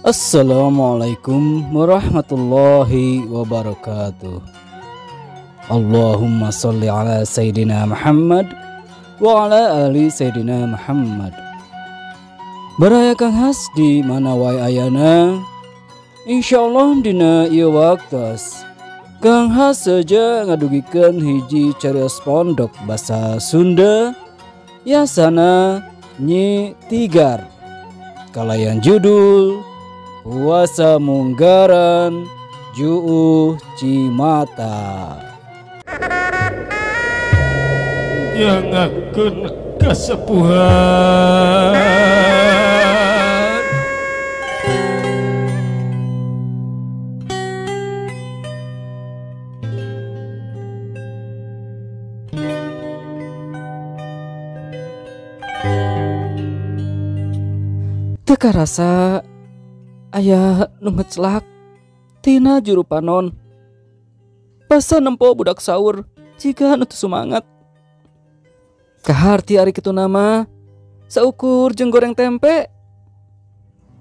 Assalamualaikum warahmatullahi wabarakatuh. Allahumma salli ala Sayyidina Muhammad wa ala ali Sayyidina Muhammad. Baraya Kang Has di mana wae ayana. Insyaallah dina ieu waktos Kang Has saja ngadugikeun hiji carios pondok basa Sunda yasana Nyi Tigar kalayan judul Puasa Munggaran Juuh Cimata. Nyangakeun kasepuhan teu karasa aya nu ngecelak tina juru panon. Basa nempo budak saur jiga nu teu sumangat. Kaharti ari kitu nama saukur jeung goreng tempe.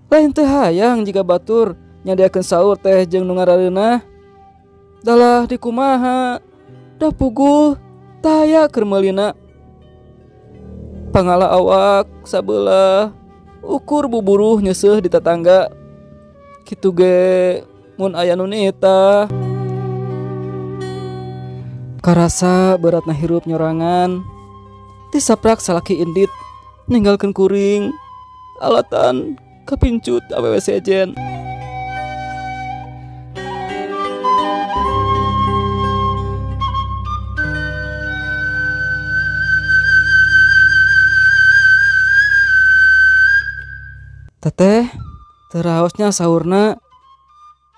Lain teh hayang jiga batur nyadiakeun saur teh jeung nu ngarareunah. Dalah dikumaha da puguh taya keur meulina. Pangala awak sabelah ukur buburuh nyeuseuh di tetangga. Kitu ge mun aya nu nitah. Karasa beratna hirup nyorangan. Tisaprak salaki indit ninggalkeun kuring alatan kapincut awewe sejen. Teteh teraosnya sahurna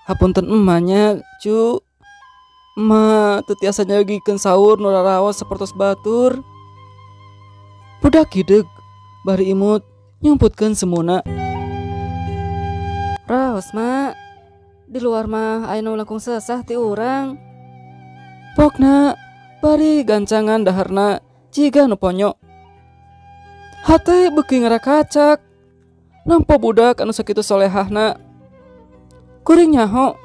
hapunten emanya cu. Emak teu tiasa nyagikeun sahur nu raraos sapertos batur. Budak hideug bari imut nyumputkeun semuna. Raos mak, di luar mah aya nu langkung sesah ti urang. Pokna bari gancangan daharna jiga nu ponyo. Hate beuki ngarakacak nampa budak anu sakitu solehahna. Kuring nyaho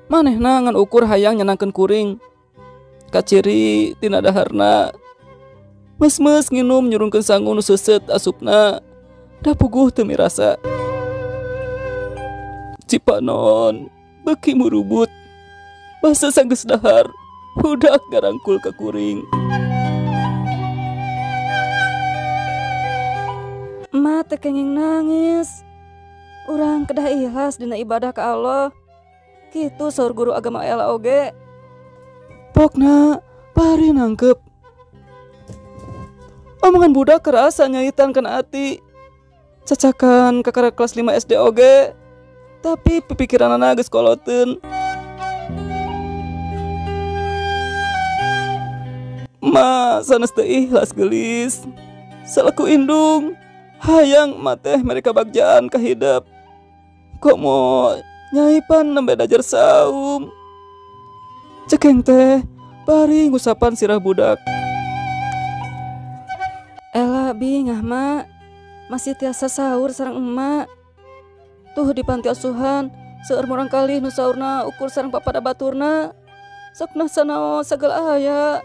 manehna ngan ukur hayang nyenangkeun kuring. Kaciri tina daharna mes-mes nginum nyurungkeun sangu nu seuseut asupna da puguh teu mirasa. Cipanon beuki murubut basa sanggeus dahar budak garangkul ka kuring. Emak teu kenging nangis. Urang kedah ikhlas dina ibadah ka Allah. Kitu saur guru agama ela oge. Pokna bari nangkep. Omongan budak kerasa nyaitan kana ati. Cacakan kakara kelas 5 SD oge. Tapi pipikiranana geus koloteun. Ma sanes teu ikhlas geulis. Salaku indung hayang emak teh mereka bagjaan ka hidep. Komo nyaipan nembe dajar saum. Cekeng teh bari ngusapan sirah budak. Ela bingah mak, masih tiasa sahur sareng emak. Tuh di panti asuhan seueur murang kalih nu saurna ukur sareng papada baturna. Sokna sanaos sagala aya.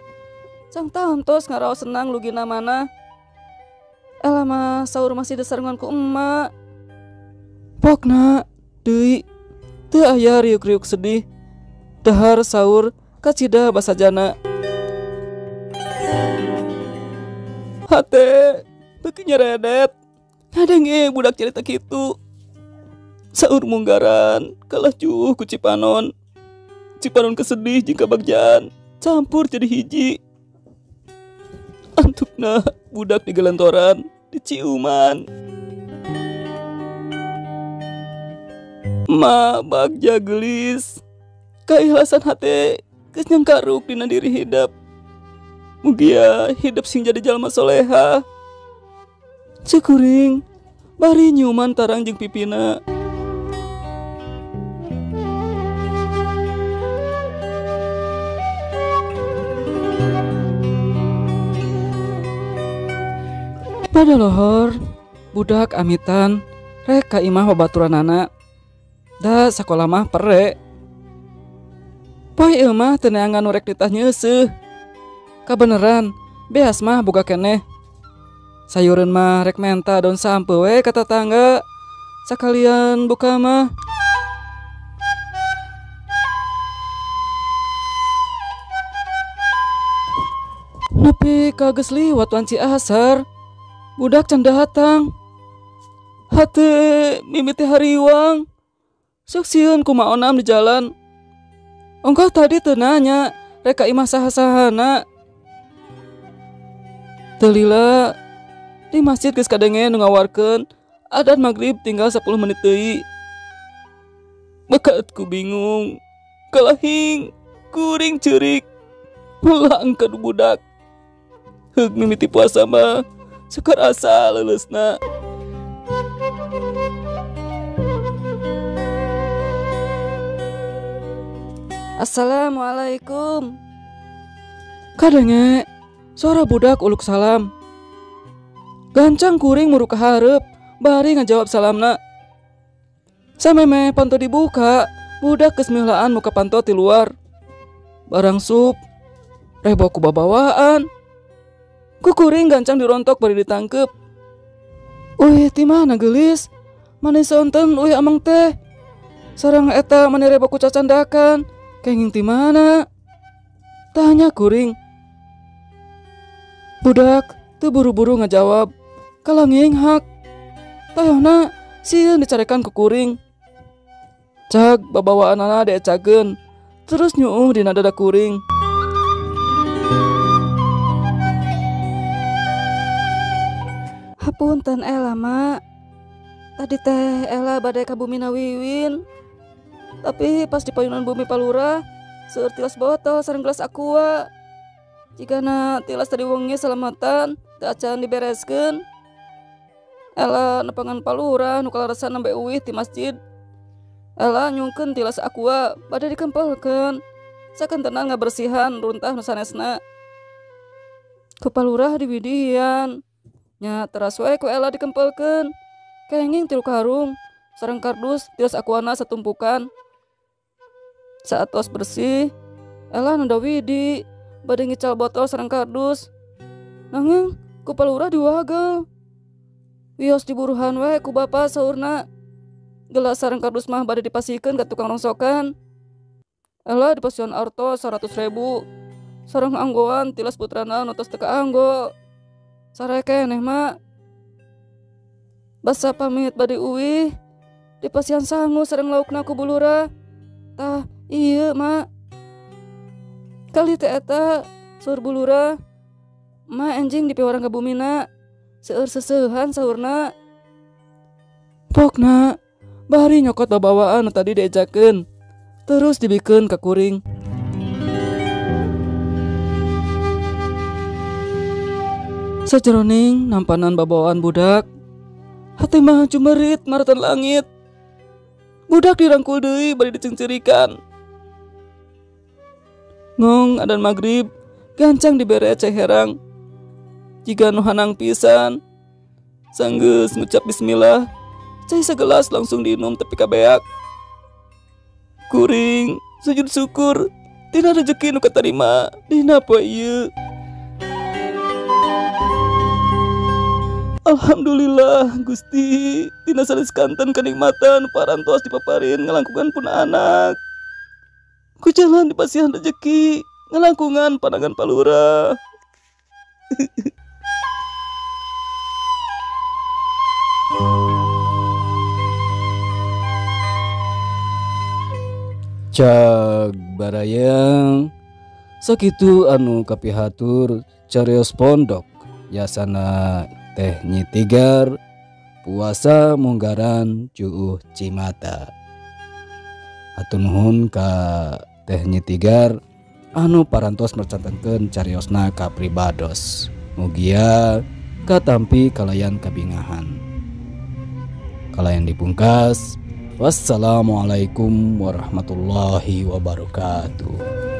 Cang taontos ngaraos senang lugina mana. Ela mah sahur masih dasarngan ku emak. Pokna deui teu aya riuk-riuk sedih. Dahar sahur kacida basajana. Hate beuki nyeredet ngadenge budak cerita kitu. Saur munggaran kalah juh ku Cipanon. Cipanon kesedih jeung kabagjaan campur jadi hiji. Antukna budak digelentoran diciuman. Ma bagja geulis kaikhlasan hate geus nyangkaruk dina diri hidep. Mugia hidup sing jadi jalma soleha. Ceuk kuring bari nyuman tarang jeung pipina. Pada lohor budak amitan rek ka imah babaturanana. Da sakola mah pere. Poe ieu mah teu neangan nu rek nitah nyeuseuh. Kabeneran beas mah boga keneh. Sayureun mah rek menta daun sampeu we ka tatangga. Sakalian buka mah. Nepi ka geus liwat wanci asar, budak can datang. Hate mimiti hariwang. Sok sieun kumaha onam di jalan. Ongkoh tadi teu nanya rek ka imah saha-sahana. Teu lila di masjid geus kadenge nu ngawarkeun adan magrib tinggal 10 menit deui. Bekat ku bingung, kalahing, kuring ceurik, pulang ka du budak. Heug mimiti puasa mah sukar asa leuleusna. Assalamualaikum. Kadenge suara budak uluk salam. Gancang kuring muru ka hareup bari ngajawab salamna. Samemeh panto dibuka, budak geus miheulaan muka panto ti luar. Barang sup rebo ku babawaan. Ku kuring gancang dirontok bari ditangkep. Uih ti mana geulis? Mani sonten uih amang teh. Sareng eta mani rebo ku cacandakan. Kenging ti mana? Tanya kuring. Budak teu buru-buru ngajawab. Kalanging hak. Tayohna sieun dicarekan ku kuring. Cag babawaanana diecakeun. Terus nyuuh dina dada kuring. Hapunten Ela mak. Tadi teh Ela badai ka bumina Wiwin. Tapi pas di payunan bumi palurah seueur tilas botol sareng gelas aqua. Jigana tilas tadi wengi salamatan teu acan dibereskeun. Ela nepangan palurah nu kalaresan nembe uih ti masjid. Ela nyungkeun tilas aqua bade dikempelkeun. Sakentenan ngabersihan runtah nu sanesna. Ku palurah diwidian. Nya teras we ku Ela dikempelkeun. Kenging 3 karung sareng kardus tilas aquana satumpukan. Saatos bersih, Ela nunda widi bade ngical botol sareng kardus. Nanging ku palurah diwagel. Wios diburuhan we ku bapa saurna. Gelas sareng kardus mah bade dipasihkeun ka tukang rongsokan. Ela dipasihan artos 100.000. Sareng anggoan tilas putrana nu tos teu kaanggo. Sare keneh mak. Basa pamit bade uih, dipasihan sangu sareng laukna ku bulura. Tah ieu mak. Kali teh eta saur bulura. Ma enjing dipiwarang ka bumina. Seueur seseuhan saurna. Pokna bari nyokot babawaan nu tadi diejakeun. Terus dibikeun ka kuring. Sajeroning nampanan babawaan budak, hati mah cumerit maratan langit. Budak dirangkul deui bari dicengcerikan. Ngong adan magrib gancang dibere cai herang. Jiga nu hanang pisan. Sanggeus ngucap bismillah, cai segelas langsung diinum tepi ka beak. Kuring sujud syukur tina rejeki nu katarima dina poe ieu. Alhamdulillah Gusti, tina sanes kanten kenikmatan parantos dipaparin ngalangkungan pun anak. Ku jalan dipasihan rejeki ngalangkungan pandangan palurah. Cag barayang sakitu anu kapihatur carios pondok yasana teh Nyi Tigar puasa munggaran cuuh cimata. Hatur nuhun ka teh Nyi Tigar anu parantos mercantenkeun cariosna ka pribados. Mugia katampi kalayan kabingahan. Kalayan dipungkas. Wassalamualaikum warahmatullahi wabarakatuh.